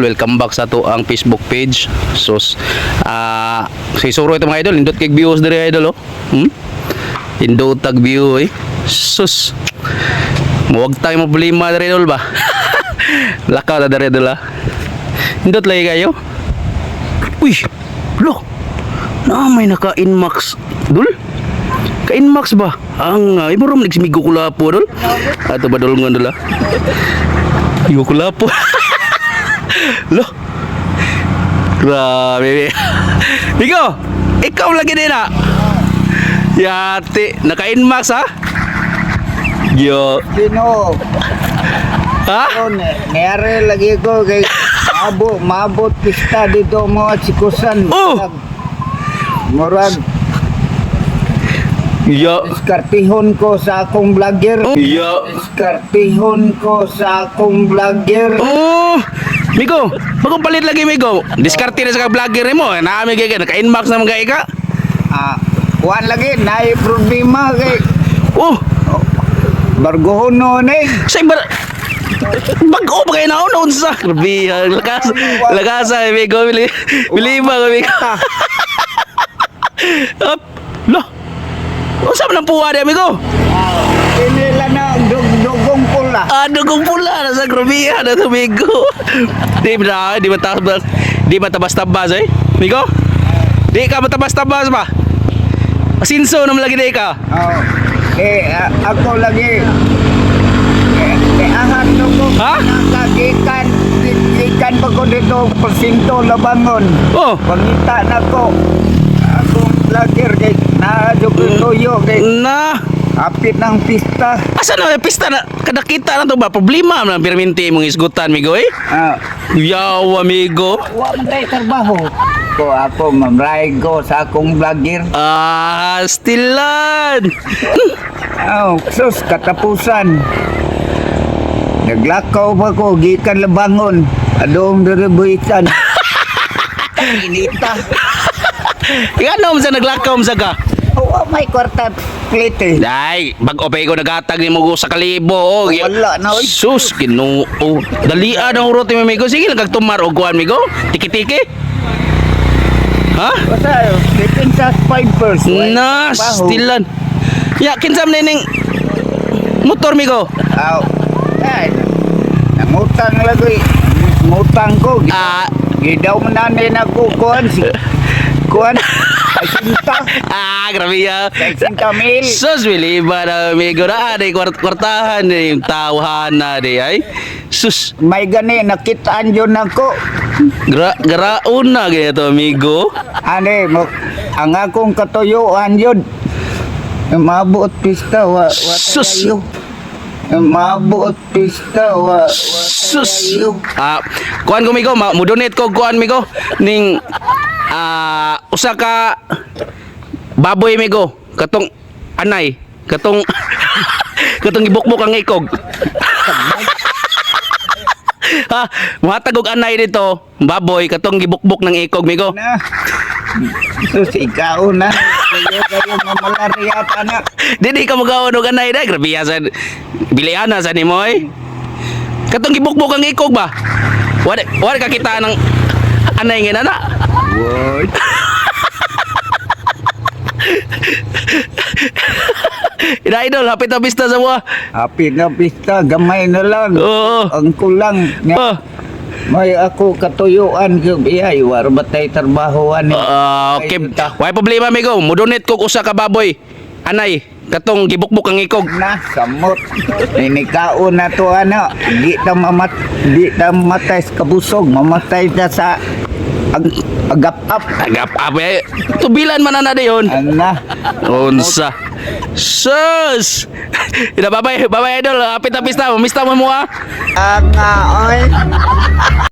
Welcome back sa ato ang Facebook page. So, si Suro ito, mga idol, indot kay views diri, idol, oh. Indot tag view eh. Sus. Muwag tayo mo problema diri, idol ba? Lakaw ta diri, idol, ah. Indot lagi kayo. Uy, lo. Na may naka Inmax dul. Ka Inmax ba? Ang imo rom nagsimigo ko lapo, dul. Ato ba dul nga dul ah? Migo ko lapo. Lo. Grabe. Ikaw, ikaw lagi din ah. Yati, naka-inmax ha? Yo. Sino? Ha? Nere lagi ko kay mabot mabot pista dito mo at sikusan. Oh! Murag Yo. diskartihon ko sa akong vlogger. Oh. Yo. Diskartihon ko sa akong vlogger. Oh! Migo, bagong palit lagi, Migo. Diskarte na sa ka-vlogger mo. Naami kay naka-inmax na mga ika. Ah, kuan lagi naay problema kay Oh, bargohon no ni. sa iba bago pa kayo na unsa. Grabe, ah, lakas, lakas ah, Migo, bili, bili ba, Migo? Up, lo. Unsa man ang puwa di, amigo? Ah, kinila na dugong pula. Ah, dugong pula na sa grabihan na amigo. Di ba, di ba tabas, di ba tabas-tabas eh? Migo? Di ka matabas-tabas ba? Asinso naman lagi di ka. Oh. Eh, ako lagi eh, eh ahat no ko. Ha? Nakagikan, gikan pa ko dito, presinto Labangon. Oh, Pangita na ko. Akong vlogger kay naadyo ko tuyo kay na. apit ng pista. Asa na pista na kadakita na to ba? Problema man pirminti imong isgutan, migo eh. Ah, Yaw, amigo. wa man tay trabaho. Ko ako mamray ko sa akong vlogger. Ah, stilan. Oh, sus katapusan. Naglakaw pa ko gikan Labangon. Adong diri buitan. Inita. Ikaw sa naglakaw mo sa ka? Oh, may kwarta plate eh. Ay, bag-o pa ikaw nagatag ni mo sa kalibo. Oh. Wala na, oy. Sus, Ginoo. Dalian ang urot ni amigo. Sige lang kag tumar og kuan, migo. Tiki-tiki. Ha? Basta, tipin sa 5 pers. Na, stilan. Ya, kinsa man ning motor, migo? Aw. Ay, nangutang lagi. Ngutang ko. Ah, Gidaw man na ni ako kuan si kuan. Ay, sinta. Ah, grabe ya. Ay, sinta mil. Sus, wili ba na amigo na di kwartahan ni yung tawhan na di ay. Sus, May gani nakitaan yun ako. Graon na ganito, amigo. Ane, mo, ang akong katuyuan yun. Mabuot pista wa wa Sus. tayo. Mabuot pista wa wa Sus. tayo. Ah, kuan ko, migo, mo donate ko kuan, migo, ning usa ka baboy, migo, katong anay, katong katong gibukbok ang ikog. Ha, muhatag og anay dito, baboy katong gibukbok ng ikog, migo. Na. Sus, ikaw na. Kayo kayo mamalaria anak. Dili ka magawa og anay da, grabe ya sa biliana sa nimo oy. Katong gibukbok ang ikog ba? Wala wala ka kita ng anay nga na. What? Ina idol, hapit na pista sa buwa. Happy na pista, gamay na lang. Oo. Ang kulang. Nga, Oh. may ako katuyuan. Iyay, war ba tayo trabahoan? Ah, okay. Why problema, amigo? Mo-donate ko usa ka baboy. Anay, katong gibukbok ang ikog. Na, samot. Inikaon na to, ano. Di ta mamatay sa kabusog. Mamatay ta sa agap-up. Agap up eh. Tubilan man na dayon. Ana. Unsa. Sus! Ina babay, babay idol. Hapit na pista. Mista mo mo ah. Ang oy.